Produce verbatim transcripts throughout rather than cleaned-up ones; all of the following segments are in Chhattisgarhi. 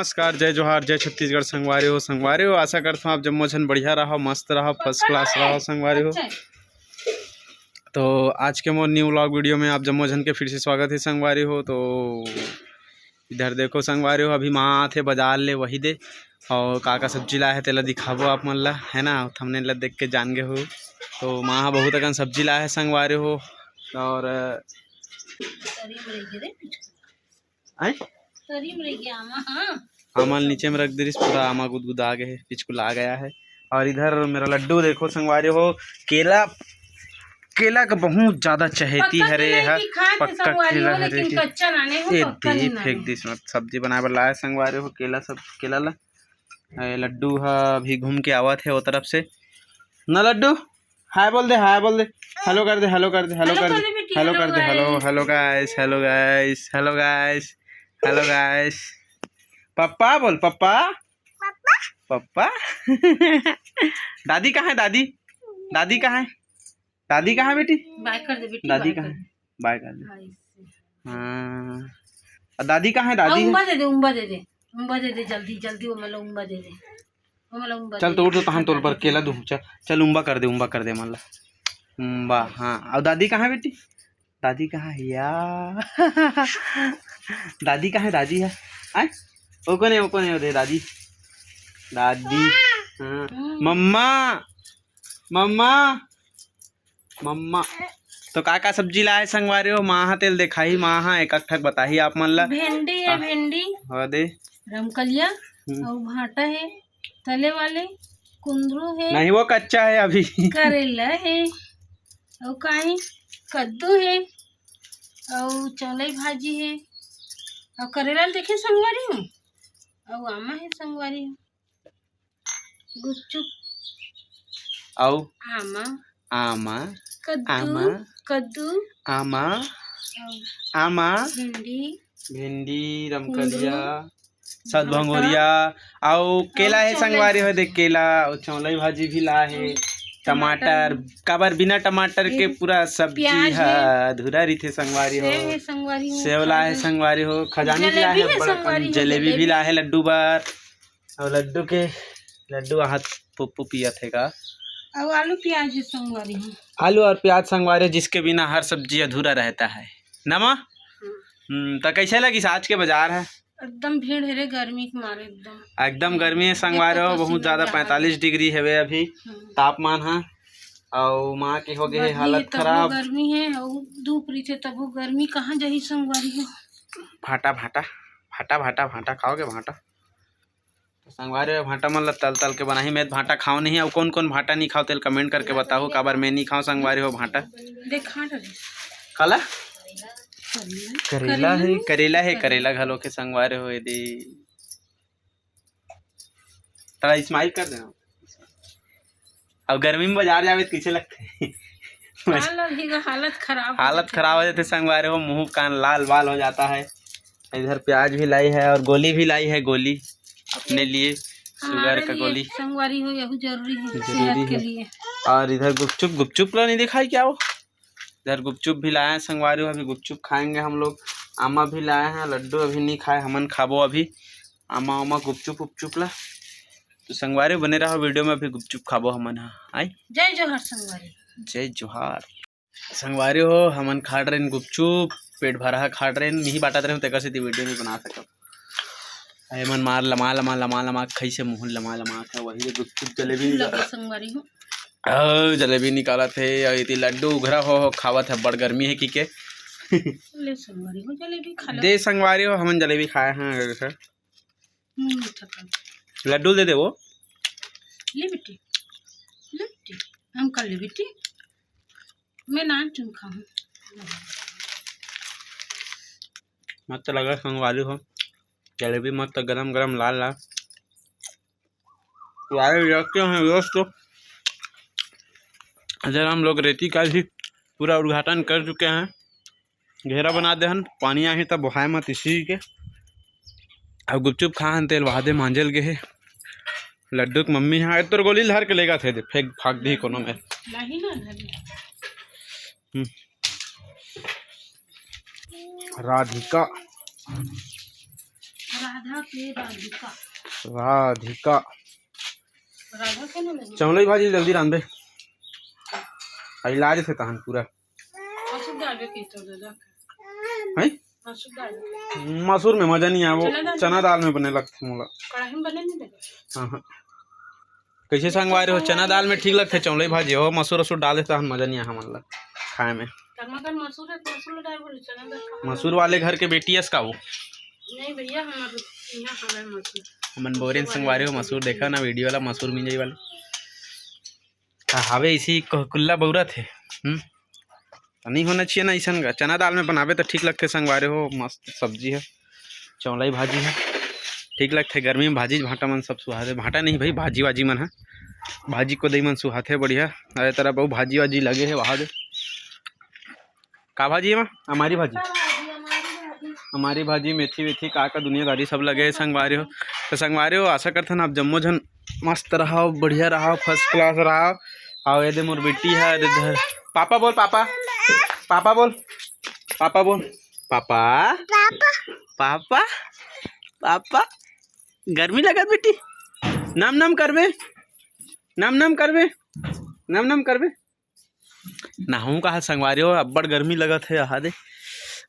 नमस्कार, जय जोहार, जय छत्तीसगढ़ संगवारी हो। संगवारी हो, आशा करता हूँ आप जम्मो झन बढ़िया रहो, मस्त रहो, फर्स्ट क्लास रहो संगवारी हो। तो आज के मोर न्यू व्लॉग वीडियो में आप जम्मो झन के फिर से स्वागत है संगवारी हो। तो इधर देखो संगवारी हो, अभी माँ आथे बाजार ले, वही दे और का का सब्जी लाए है तेला दिखाबो आप मन ला, है ना। थंबनेल ला देख के जान गए हो। तो माँ ह बहुत अकन सब्जी लाए है संगवारी हो। और आय? आमा ल नीचे में रख दे रिस, पूरा आमा गुदगुदा गए है, पिचकुला गया है। और इधर मेरा लड्डू देखो संगवारी हो, केला, केला का बहुत ज्यादा चहेती हरे हा। पक्का केला हरे, लेकिन कच्चा नाने हो, ए पक्का दे नहीं फेंक नाने। दिस, मत सब्जी बनाए बर लाए संगवारी हो, केला सब, केला ला। ए, लड्डू हा अभी घूम के आवत है वो तरफ से ना। लड्डू, हाय बोल दे, हाय बोल दे, हेलो कर दे, हेलो कर दे, हेलो कर दे, हेलो कर दे, हेलो, हेलो गाइस, हेलो गाइस, हेलो गाइस, हेलो गाइस। पप्पा बोल, पप्पा, पप्पा। दादी कहाँ है, दादी? दादी कहाँ है? दादी कहाँ है बेटी? बाय कर दे बेटी, दादी कहाँ है? बाय कर दे। हाँ, और दादी कहाँ है? दादी उम्बा दे दे, उम्बा दे दे, उम्बा दे दे, जल्दी जल्दी वो मतलब उम्बा दे दे। चल तो उठ, तो तहन तोल पर केला दूँ। चल, चल उम्बा कर दे, उम्बा कर दे मन ला। उम्बा, हाँ। और दादी कहाँ है बेटी? दादी कहाँ है यार? दादी कहाँ है? दादी है, आय? वो कौन है? वो कौन है? वो दे दादी, दादी। हाँ। मम्मा, मम्मा, मम्मा। तो का का सब्जी लाए संगवारी हो? माँ हा तेल देखाही, माँ हा एक एक ठक बताही आप मन ला। भिंडी है, भिंडी। हाँ दे। रमकलिया। और भाटा है, तले वाले। कुंदरू है। नहीं, वो कच्चा है अभी। करेला है। और काई, कद्दू है। और चौलाई भाजी है। और करेला देखे संगवारी हो। और आमा है संगवारी हो। गुपचुप। अउ? आमा। आमा। कद्दू। आमा। कद्दू। आमा। अउ? आमा। भिंडी। भिंडी, रमकलिया, कुंदरू, सतभंगोरिया, अउ केला हे संगवारी हो, देख केला, अउ चौलाई भाजी भी ला हे, टमाटर, काबर बिना टमाटर के पूरा सब्जी ह अधूरा रहिथे संगवारी हो। सेव ला हे संगवारी हो, खजानी ला हे, जलेबी भी ला हे लड्डू बर। अउ लड्डू के, लड्डू आहत पुप्पू पियत हे का? अउ आलू प्याज संगवारी हो। आलू और प्याज संगवारी हो, जिसके बिना हर सब्जी अधूरा रहता है, ना माँ? हम्म, त कैसे लगिस आज के बाजार ह? एकदम भीड़ हे रे, गर्मी के मारे एकदम। एकदम गर्मी हे संगवारी हो, बहुत ज्यादा, पैंतालीस डिग्री हवे अभी तापमान ह। अउ माँ के हो गए हे हालत खराब। गर्मी हे, अउ धूप रहिथे तभो गर्मी, कहाँ जाही संगवारी हो? भाटा, भाटा, भाटा, भाटा, भाटा खाओगे भाटा? तो संगवारी हो, भांटा मन ला तल तल के बनाही। मैं भांटा खाओ नहीं, अउ कौन कौन भांटा नहीं खाओ तेल कमेंट करके बताओ, काबर मैं नहीं खाओ संगवारी हो भांटा। देख, काला? करेला हे, करेला हे, करेला घलो के संगवारी हो। यदि थोड़ा स्माइल कर देना। अब गर्मी में बाजार जावे तो कैसे लगथे? हालत खराब हो जाथे संगवारी हो, मुंह कान लाल बाल हो जाता है। इधर प्याज भी लाई है और गोली भी लाई है, गोली अपने लिए, शुगर का गोली। संगवारी हो, यहू जरूरी है सेहत के लिए। और इधर गुपचुप, गुपचुप ला नहीं दिखाई क्या वो? इधर गुपचुप भी लाए हैं संगवारी हो, अभी गुपचुप खाएंगे हम लोग। आमा भी लाए हैं, लड्डू अभी नहीं खाए, हमन खाबो अभी आमा आमा गुपचुप उपचुप ला। तो संगवारी बने रहो वीडियो में, अभी गुपचुप खाबो हमन हा। आई जय जोहार संगवारी। जय जोहार। संगवारी हो, हमन खा डरेन गुपचुप, पेट भरा खा डरेन, मिही बांटत रहेन, तेकर सेती वीडियो नहीं बना सकब। एमन मार लमा लमा लमा लमा खइसे मुंह लमा लमा के, वही ले गुपचुप जलेबी निकालत संगवारी हो। अउ जलेबी निकालत हे, अउ इति लड्डू उघरा हो, हो खावत हे, बड़ गर्मी हे की के। ले संगवारी हो, जलेबी खा लो। दे संगवारी हो, हमन जलेबी खाए हैं। हम्म, मीठा खा। लड्डू दे दे वो। ले बेटी, ले बेटी, हम कर ले बेटी। मैं नान चुन खाऊं। मस्त लगा संगवारी हो, जलेबी मस्त गरम गरम लाल लाल। वाले रखते हैं दोस्तों, इधर हम लोग रेती का भी पूरा उद्घाटन कर चुके हैं। घेरा बना दे हन, पानी आही तब बोहाए मत इसी के। अब गुपचुप खा हन, तेल वहादे मांजल गे हे। लड्डू के मम्मी हा, ए तोर गोली ल हर के लेगा थे दे, फेंक फाक दी कोनो में। नहीं ना, नहीं। हम्म। राधिका। राधिका। राधिका। राधा के ना लगे। चौलई भाजी जल्दी रांधे। आ इलाज से तहन पूरा। मसूर डालबे की तो दादा। हैं? मसूर डाल। मसूर में मजा नहीं आवे, चना दाल। चना दाल में बने लगथे मोला। कढ़ाई में बने नहीं लगे। हाँ, हाँ। कैसे संगवारी हो, चना दाल में ठीक लगथे चौलई भाजी हो, मसूर वसूर डाल देता हन, मजा नहीं आहा मन ला खाए में। टमाटर मसूर है, मसूर डाल बोले, चना दाल खाए। मसूर वाले घर के बेटी अस का वो? नहीं भैया, हमारे यहाँ हवे मसूर। हमन बोरेन संगवारी हो मसूर, देखा ना वीडियो वाला मसूर मिंजई वाला। का हावे इसी कुल्ला बउरा थे। हम्म। तो नहीं होना चाहिए ना ऐसन का। चना दाल में बनाबे तो ठीक लगथे संगवारी हो, मस्त सब्जी है, चौलई भाजी है, ठीक लगथे। गर्मी में भाजी भाटा मन सब सुहाथे। भाटा नहीं भाई, भाजी वाजी मन है, भाजी कोदई मन सुहाथे बढ़िया। अरे तरह बहु भाजी वाजी लगे है वहाँ दे। का भाजी है माँ? हमारी भाजी, हमारी भाजी, मेथी वेथी का का दुनियादारी सब लगे है संगवारी हो। तो संगवारी हो, आशा करथन आप जम्मो झन मस्त रहो, बढ़िया रहो, फर्स्ट क्लास रहो। आओ ये दे मोर बेटी है, ये दे धर। पापा बोल, पापा। पापा बोल। पापा बोल। पापा। पापा। पापा। गर्मी लगत बेटी? नम नम करबे? नम नम करबे? नम नम करबे? नहाहूँ कहा संगवारी हो, अब्बड़ गर्मी लगत है यहाँ दे।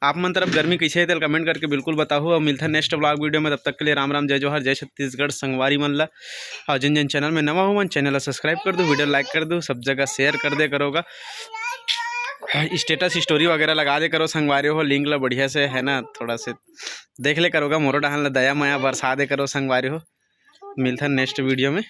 आप मन तरफ गर्मी कैसे है, तेल कमेंट करके बिल्कुल बताओ। और मिलता है नेक्स्ट व्लॉग वीडियो में, तब तक के लिए राम राम, जय जोहार, जय छत्तीसगढ़ संगवारी मन ला। और जिन जिन चैनल में नवा हो मन, चैनल ला सब्सक्राइब कर दो, वीडियो लाइक कर दो, सब जगह शेयर कर दे करोगा। स्टेटस स्टोरी वगैरह लगा दे करो संगवारी हो, लिंक ला बढ़िया से है ना, थोड़ा से देख ले करोगा, मोरो डहन ला दया मया बरसा दे करो संगवारी हो। मिलता है नेक्स्ट वीडियो में।